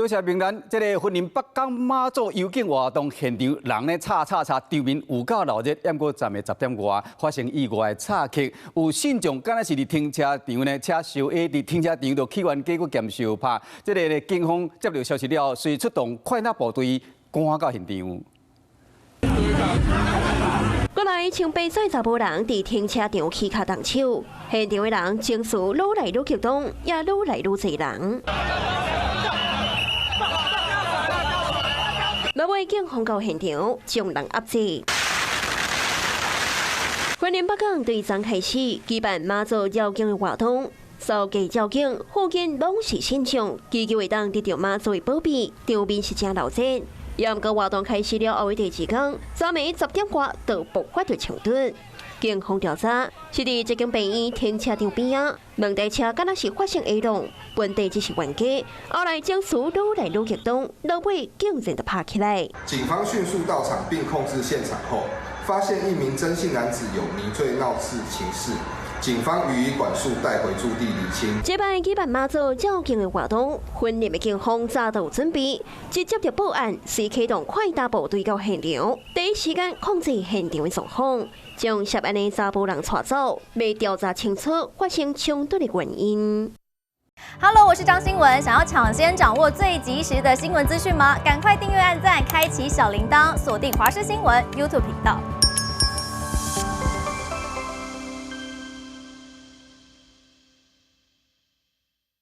多謝明蘭，這个雲林北港媽祖遊境活動現場，人咧吵吵吵，場面有夠鬧熱，毋過昨暝10點外發生意外吵劇，有信眾敢若是佇停車場呢，車燒火佇停車場就起冤家閣兼相拍，這个警方接到消息了後，隨出動快打部隊趕到現場。過來穿白衫查埔人佇停車場起跤動手，現場的人情緒愈來愈激動，也愈來愈濟人。落尾警方到現場將人壓制。雲林北港對昨開始舉辦媽祖繞境的活動，所有繞境附近攏是信眾，祈求會當得著媽祖的保庇，場面是誠鬧熱。毋過活動開始了後的第二天，昨暝10點外就爆發著衝突。警方調查，是佇這間病院停車場邊仔，兩台車敢若是發生相撞，本地只是冤家，後來情緒愈來愈激動，落尾竟然就拍起來。警方迅速到場並控制現場後，發現一名曾姓男子有迷醉鬧事情事，警方予以管束帶回駐地釐清。這擺舉辦媽祖繞境的活動，雲林的警方早就有準備，一接著報案，隨啟動快打部隊到現場，第一時間控制現場的狀況，將涉案的查埔人帶走，欲調查清楚發生衝突的原因。 Hello，我是張新文，想要搶先掌握最及時的新聞資訊嗎？趕快訂閱、按讚、開啟小鈴鐺，鎖定華視新聞 YouTube 頻道。